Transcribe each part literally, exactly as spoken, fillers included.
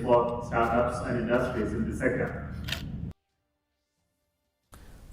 for startups and industries in the sector.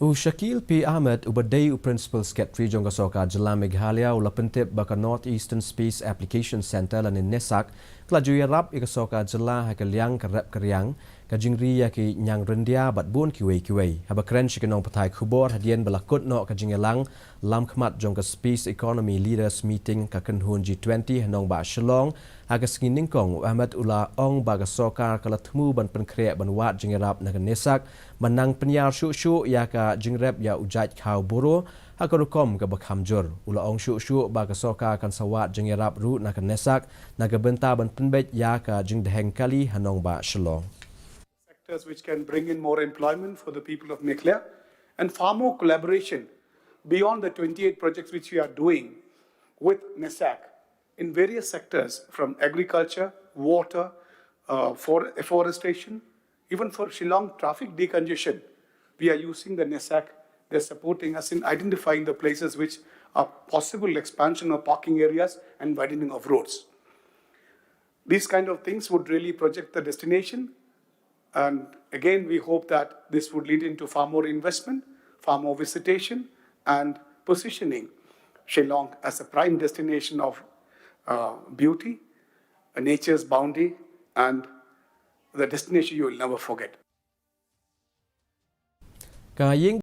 U Shakil P Ahmed, uba dei u Principal Secretary jong ka Sorkar Jylla Meghalaya, u la pyntip ba ka North Eastern Space Application Centre lane NESAC ka la ju ïarap ïa ka Sorkar Jylla ha ka liang ka rep ka riang, ka jingri ïa ki ñiang ryndia bad bun kiwei kiwei. Haba kren sha ki nongpathai khubor hadien ba la kut noh ka jingïalang lamkhmat jong ka Space Economy Leaders Meeting ka kynhun G twenty ha nongbah Shillong ha ka sngi nyngkong, u Ahmed u la ong ba ka Sorkar ka la thmu ban pynkhreh ban wad jingïarap na ka NESAC ban nang pynïar shuh shuh ïa ka jingrep ïa u jait khaw buro ha ka rukom kaba kham jur. U la ong shuh shuh ba ka Sorkar kan sa wad jingïarap ruh na ka NESAC na ka bynta ban pynbeit ïa ka jingdheng kali ha nongbah Shillong. Sectors which can bring in more employment for the people of Meghalaya and far more collaboration beyond the twenty-eight projects which we are doing with NESAC in various sectors from agriculture, water, uh, for afforestation, even for Shillong traffic decongestion. We are using the NESAC. They're supporting us in identifying the places which are possible expansion of parking areas and widening of roads. These kind of things would really project the destination. And again, we hope that this would lead into far more investment, far more visitation, and positioning Shillong as a prime destination of uh, beauty, a nature's bounty, and the destination you will never forget. Ka ïing